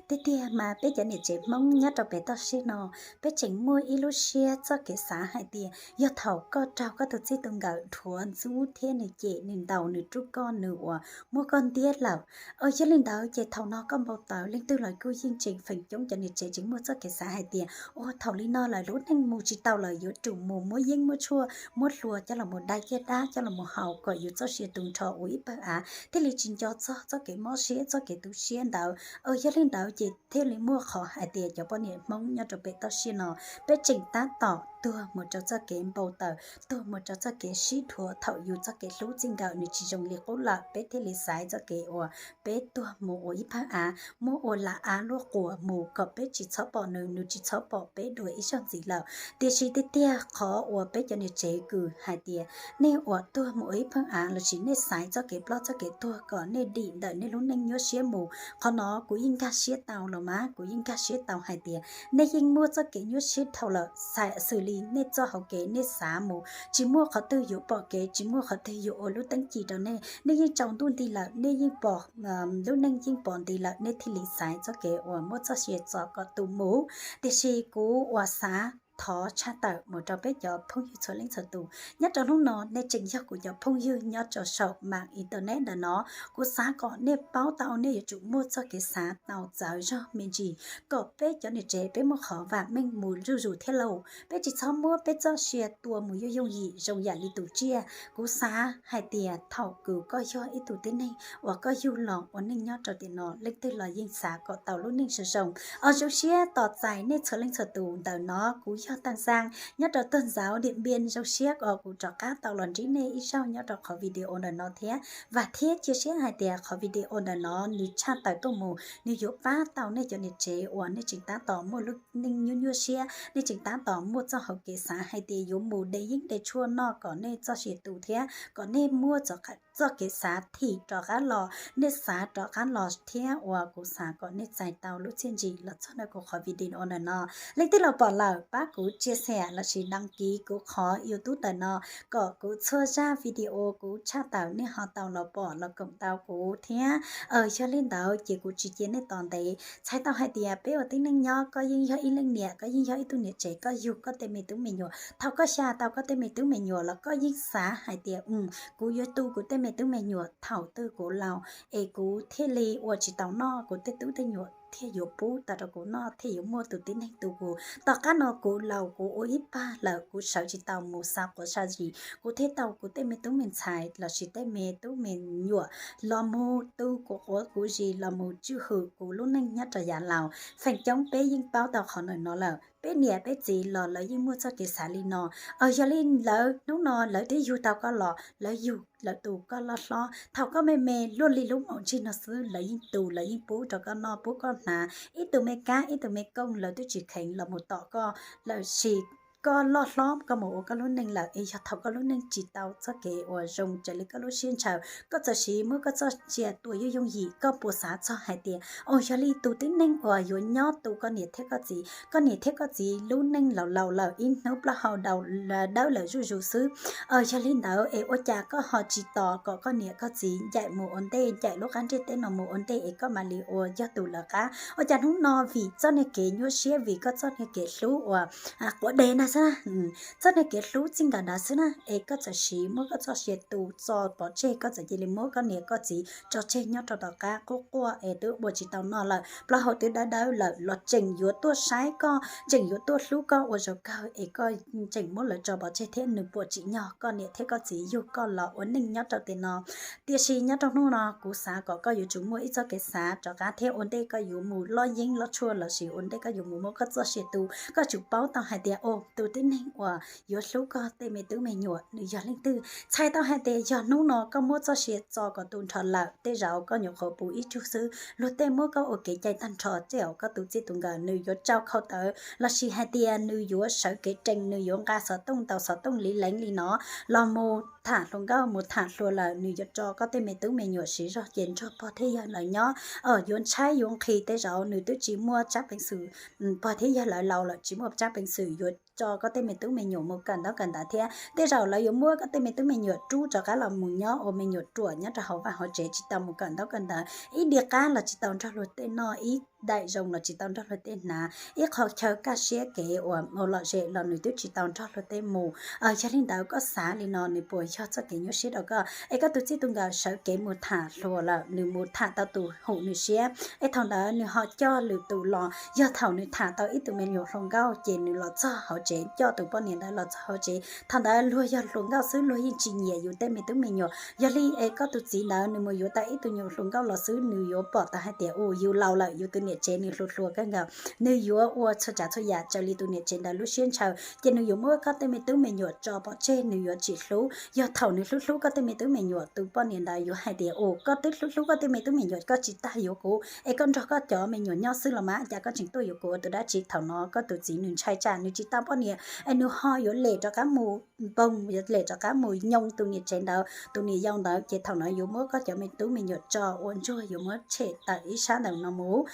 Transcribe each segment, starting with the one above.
Tiag tiag mas peb cov niam tsev Hmoob nyob rau pem toj siab no, peb tseem muaj ib lub siab txoj kev xav hais tias yog thaum koj raug koj tus txij tus nkawm dhuav ntxub thiab nws cem nws ntaus nws rub koj nws uas muab koj ntiab lawm. Yog li ntawd ces thaum no koj npau taws leej twg los kuj yeej tseem feem coob cov niam tsev tseem muaj txoj kev xav hais tias ua thaum li no lawm lub neej mus tsis tau lawm yuav tsum mus muab yeeb muab tshuaj muab hlua coj los mus dai kiag dab coj los mus haus kom yus txoj sia tu nrho ua ib pawg av thiaj li tsis nco txog txoj kev mob siab txoj kev tu siab ntawd. Yog li ntawd ces thiaj li muaj qhov hais tias cov poj niam Hmoob nyob rau pem toj siab no peb tseem tab tom tuag mus rau txoj kev npau taws, tuag mus rau txoj kev sib dhuav thaum yus txoj kev hlub txij nkawm nws tsis zoo li qub lawm peb thiaj li xaiv txoj kev uas peb tuag mus ua ib pawg av, muab ua lam av luaj quas mus kom peb tsis txhob pom nws, nws tsis txhob pom peb dua ib zaug ntxiv lawm. Tiam sis tiag tiag qhov uas peb cov niam tsev kws hais tias nej uas tuag mus ua ib pawg av lossis nej xaiv txoj kev ploj txoj kev tuag kom nej dim ntawm nej lub neej nyuaj siab mus, qhov no kuv yeej nkag siab tau los mas kuv yeej nkag siab tau hais tias nej yeej muaj txoj kev nyuaj siab dhau lawm, xws li nej txoj hauv kev nej xav mus tsis muaj qhov twg yuav pom kev, tsis muaj qhov twg yuav ua lub teeb ci rau nej, nej yeej tsaus ntuj nti lawm, nej yeej pom lub neej yeej pom nti lawm nej thiaj li xaiv txoj kev uas muab txoj sia txo kom tu mus. Tiam sis kuv uas xav thov tshaj tawm mus rau peb cov phooj ywg txhua leej txhua tus nyob rau hnub no nej tseem yog kuv cov phooj ywg nyob rau saum mam internet ntawm no, kuv xav kom nej paub tau nej yuav tsum muaj txoj kev xav tau txawv zog me ntsis kom peb cov niam tsev peb muaj qhov vam meej mus zuj zus thiab lauj. Peb tsis txhob muab peb txoj sia tua mus yooj yooj yim zoo yam li tus tsiaj. Kuv xav hais tias thaum kws koj yog ib tug tib neeg uas koj yug los ua neej nyob rau tiam no leej twg los yeej xav kom tau lub neej zoo zoo. Zoo siab tos txais nej txhua leej txhua tus. Ntawm no kuv yog Tag Xaa nyob rau tuag ntxauv Diam Npiaj, zoo siab uas kuv rov qab tau los ntsib nej ib zaug nyob rau qhov video ntawm no thiab vam thiab cia siab hais tias qhov video ntawm no nws tshaj tawm tuaj mus nws yuav pab tau nej cov niam tsev uas nej tseem tab tom muaj lub neej nyuaj nyuaj siab, nej tseem tab tom muaj txoj hauv kev xav hais tias yuav mus de yeeb de tshuaj noj kom nej txoj sia tu thiab kom nej muaj txoj kev xav thim rov qab los, nej xav rov qab los thiab uas kuv xav kom nej txais tau lub txiaj ntsim los txog ntawm kuv qhov video ntawm no. Leej twg los pom lawm pab kuv share lossis đăng ký kuv qhov YouTube ntawm no kom kuv txhua zaj video kuv tshaj tawm nej ho tau los pom los koom tau kuv thiab. Yog li ntawd ces kuv tsis cia nej tos ntev. Txhais tau hais tias peb ua tib neeg nyob koj yeej yog ib leej niam, koj yeej yog ib tug niam tsev, koj yug koj tej me tub me nyuam. Thaum koj xya tau koj tej me tub me nyuam los koj yeej xav hais tias kuv yuav tu kuv tej me tub me nyuam thaum twg kuv laus es kuv thiaj li ua tsis tau noj kuv tej tub tej nyuam thiaj yuav pub tau rau kuv noj thiaj yuav muaj tus tib neeg tu kuv. Tom qab no kuv laus kuv ua ib pawg lawm kuv sawv tsis tau mus xa quav xa zis kuv thiaj tau kuv tej me tub me ntxhais lossis tej me tub me nyuam los mus tu kuv quav kuv zis los mus tswj hwm kuv lub neej nyob rau yav laus. Feem coob peb yeej paub tau qhov ntawm no lawm, peb niam peb txiv los lawv yeej muaj txoj kev xav li no. Yog li lawv hnub no lawv twb yug tau koj los lawv yug lawv tu koj loj hlob, thaum koj me me luaj li lub maum ntsig no xwb lawv yeej tu lawv yeej pub rau koj noj pub koj hnav, ib tug me kab ib tug me kooj lawv twb tsis kheev los mus tom koj lossis koj loj hlob koj mus ua koj lub neej lawm es yog thaum koj lub neej tsis tau txoj kev uas zoo raws li koj lub siab ntshaw koj txawm siv muab koj txoj sia tua yooj yooj yim, koj puas xav txog hais tias, o, yog li tus tib neeg uas yuav nyob tu koj niam thiab koj txiv, koj niam thiab koj txiv lub neej laus laus lawm ib hnub plaub hau dawb lawm zuj zus xwb. Yog li ntawd es ua cas koj ho tsis tos kom koj niam koj txiv ncaim mus ua ntej, ncaim lub qab ntiaj teb no mus ua ntej es koj mam li ua yog tus lawv qab? Ua cas hnub no vim txoj niag kev nyuaj siab, vim koj txoj niag kev hlub uas quav dev na xwb na, txoj niag kev hlub txij nkawm ntawd xwb na es koj txawm siv muab koj txoj sia tu txo pov tseg, koj txawm cia li muab koj niam koj txiv tso tseg nyob rau tom qab quaj quaj es twb ua tsis tau noj lawm, plaub hau twb dawb dawb lawm los tseem yuav tuaj saib koj, tseem yuav tuaj hlub koj ua zaum kawg es koj tseem muab lawv tso pov tseg thiab. Nws puas tsim nyog koj niam thiab koj txiv yug koj los ua neej nyob rau tiam no? Tiam sis nyob rau hnub no kuv xav kom koj yuav tsum muaj ib txoj kev xav rov qab thiab ua ntej koj yuav mus loj yeeb loj tshuaj lossis ua ntej koj yuav mus muab koj txoj sia tu, koj tsum paub tau hais tias, o, tus tib neeg uas yuav hlub koj tej me tub me nyuam nws yog leej twg. Txhais tau hais tias yog hnub no koj muab txoj sia txo kom tu nrho lawm, tej zaum koj nyuam qhuav puv ib tsug xwb, luag tej muab koj ua kev cai tag nrho, tej zaum koj tus txij tus nkawm nws yuav tsau khau tawv lossis hais tias nws yuav sawv kev rees, nws yuav nqa xov tooj ntaus xov tooj liv leev li no los mus tham hluas nkauj, mus tham hluas lawm nws yuav tso koj tej me tub me nyuam siv zog ces nrog pog thiab yawg lawv nyob, yuav ntshai yuav nqhis, tej zaum nws twb tsis muaj tsab peev xwm, pog thiab yawg lawv laus lawm tsis muaj tsab peev xwm yuav tso koj tej me tub me nyuam mus kawm ntaub kawm ntawv thiab. Tej zaum lawv yuav muab koj tej me tub me nyuam rub rov qab los mus nyob ua me nyuam ruam nyob rau hauv vaj hauv tsev tsis tau mus kawm ntaub kawm ntawv, ib diav qab los tsis tau nrog luag tej noj, ib daim zoo los tsis tau nrog luag tej hnav, ib qho chaw kaj siab kev uas mus lom zem los nws twb tsis tau nrog luag tej mus. Yog li ntawd koj xav li no nws puas yog txoj kev nyuaj siab rau koj? Es koj tus txij tus nkawm sawv kev mus tham hluas lawm, nws mus tham tau tus hum nws siab, es thaum ntawd nws ho coj lwm tus los. Yog thaum nws tham tau ib tug me nyuam hluas nkauj ces nws los txog hauv tsev, coj tus poj niam ntawd los txog hauv tsev. Thaum ntawd luag yog hluas nkauj xwb, luag yeej tsis nyiam yus tej me tub me nyuam. Yog li es koj tus txiv ntawd nws mus yuav tau ib tug nyuam hluas nkauj los xwb, nws yuav pom tau hais tias, u, yus laus lawm, yus tus niam tsev nws hluas hluas kawg nkaus, nws yuav ua txhua tsav txhua yam raws li tus niam tsev ntawd lub siab ntshaw, ces nws yuav muab koj tej me tub me nyuam tso pov tseg, nws yuav tsis hlub. Yog thaum nws hlub hlub koj tej me tub me nyuam, tus poj niam ntawd yuav hais tias, u, koj twb hlub hlub koj tej me tub me nyuam, koj tsis tas yuav kuv, es koj nrog koj cov me nyuam nyob xwb los mas, cas koj tseem tuaj yuav kuv ua tus dab tsi? Thaum no koj tus txiv nws ntshai tsam nws tsis tau poj niam, es nws ho yuav lem rov qab mus npoog, yuav lem rov qab mus nyoo tus niam tsev ntawd, tus niam yau ntawd, ces thaum no yuav muab koj cov me tub me nyuam tso ua ntsuag, yuav muab tshem tawm ib sab ntawm no mus.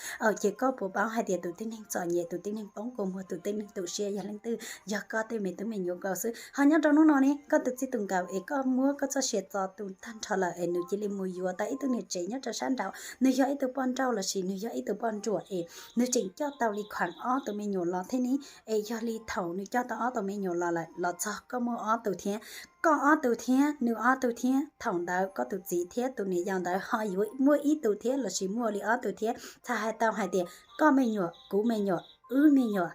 Ces koj puas paub hais tias tus tib neeg txom nyem, tus tib neeg poob kua muag, tus tib neeg tu siab yog leej twg? Yog koj tej me tub me nyuam nkaus xwb. Ho nyob rau hnub no ne, koj tus txij tus nkawm es koj muab koj txoj sia txo tu tag nrho lawm es nws cia li mus yuav tau ib tug niam tsev nyob rau sab nraud, nws yog ib tug poj nrauj lossis nws yog ib tug poj nruam es nws tseem coj tau li khuam ob tug me nyuam los thiab ne. Es yog li thaum nws coj tau ob tug me nyuam los lawm, los txog koj muaj ob tug thiab, koj ob tug thiab, nws ob tug thiab, thaum ntawd koj tus txiv thiab tus niam yau ntawd ho yuav muaj ib tug thiab lossis muaj li ob tug thiab, txhais hais tau hais tias koj me nyuam, kuv me nyuam, wb me nyuam.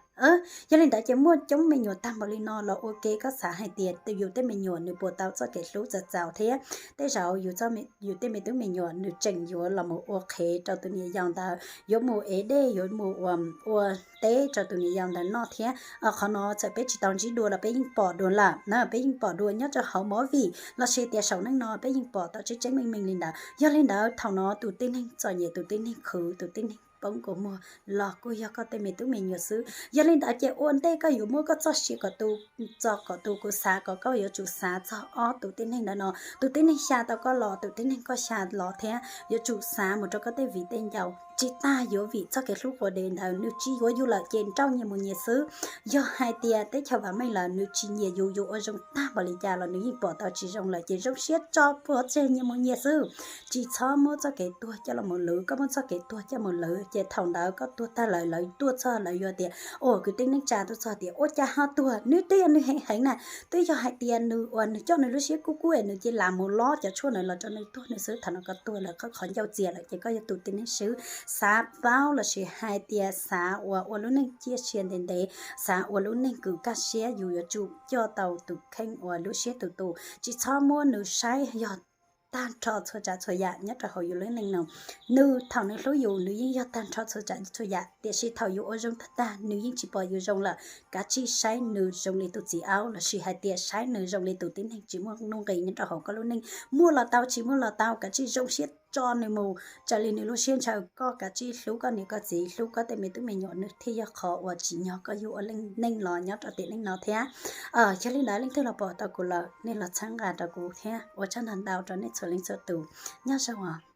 Yog li ntawd ces muaj coob me nyuam tag npaum li no los ua ke, koj xav hais tias yus tej me nyuam nws puas tau txoj kev hlub txaus txaus thiab? Tej zaum yus tej me tub me nyuam nws tseem yuav los mus ua qhev rau tus niam yau ntawd, yuav mus ev dej, yuav mus ua teb rau tus niam yau ntawd noj thiab. Qhov no txawm peb tsis tau ntsib dua los peb yeej pom dua lawm na, peb yeej pom dua nyob rau hauv movie lossis tias saum neej no peb yeej pom tau tseeb tseeb meej meej li ntawd. Yog li ntawd thaum no tus tib neeg txom nyem, tus tib neeg khwv, tus tib neeg poob kua muag los kuj yog koj tej me tub me nyuam xwb. Yog li ntawd ces ua ntej koj yuav muab koj txoj sia kom tu, txo kom tu, kuv xav kom koj yuav tsum xav txog ob tus tib neeg ntawd no. Tus tib neeg xya tau koj los, tus tib neeg koj xya los thiab, yuav tsum xav mus rau koj tej viv tej ncaus. Tsis tas yuav vim txoj kev hlub quas dev ntawd nws tsis yuav yus lawm ces nrauj nyias mus nyias xwb. Yog hais tias teb chaws vam meej lawm nws tsis nyiam yus, yus ua zoo tag npaum li cas los nws yeej pom tau tsis zoo lawm ces zoo siab tso pov tseg nyias mus nyias xwb. Tsis txhob muab txoj kev tuag coj los mus lwv, koj muab txoj kev tuag coj mus lwv ces thaum ntawd koj tuag tag lawm lawv tuaj txog lawv yuav tias, ua kwv tij neej tsa tuaj txog tias ua cas ho tuag, nws twb yog nws heev heev na, twb yog hais tias nws uas nws coj nws lub siab kub kub es nws cia li mus lob cov tshuaj ntawd los rau nws tuag nws xwb. Thaum no koj tuag lawm, koj qhov ncauj txias lawm ces koj yog tus tib neeg swb. Xav paub lossis hais tias xav uas ua lub neej ciaj sia ntev ntev, xav ua lub neej kws kaj siab, yus yuav tsum coj tau tus kheej uas lub siab tus tus, tsis txhob muab nws saib yog tag nrho txhua tsav txhua yam nyob rau hauv yus lub neej no. Nws thaum nws hlub yus nws yeej yog tag nrho txhua tsav txhua yam, tiam sis thaum yus ua zoo tag tag nws yeej tsis pom yus zoo lawm. Kav tsij saib nws zoo li tus txiv aub lossis hais tias saib nws zoo li tus tib neeg tsis muaj nuj nqis nyob rau hauv koj lub neej. Muaj los tau, tsis muaj los tau, kav tsij zoo siab tso nws mus raws li nws lub siab ntshaw. Koj kav tsij hlub koj niam koj txiv, hlub koj tej me tub me nyuam, nws thiaj yog qhov uas tsim nyog koj yuav ua neej los nyob rau tiam neej no thiab. Yog li ntawd leej twg los pom tau kuv lawm nej los txhawb nqa rau kuv thiab. Ua tsaug ntau ntau rau nej txhua leej txhua tus. Nyob zoo os.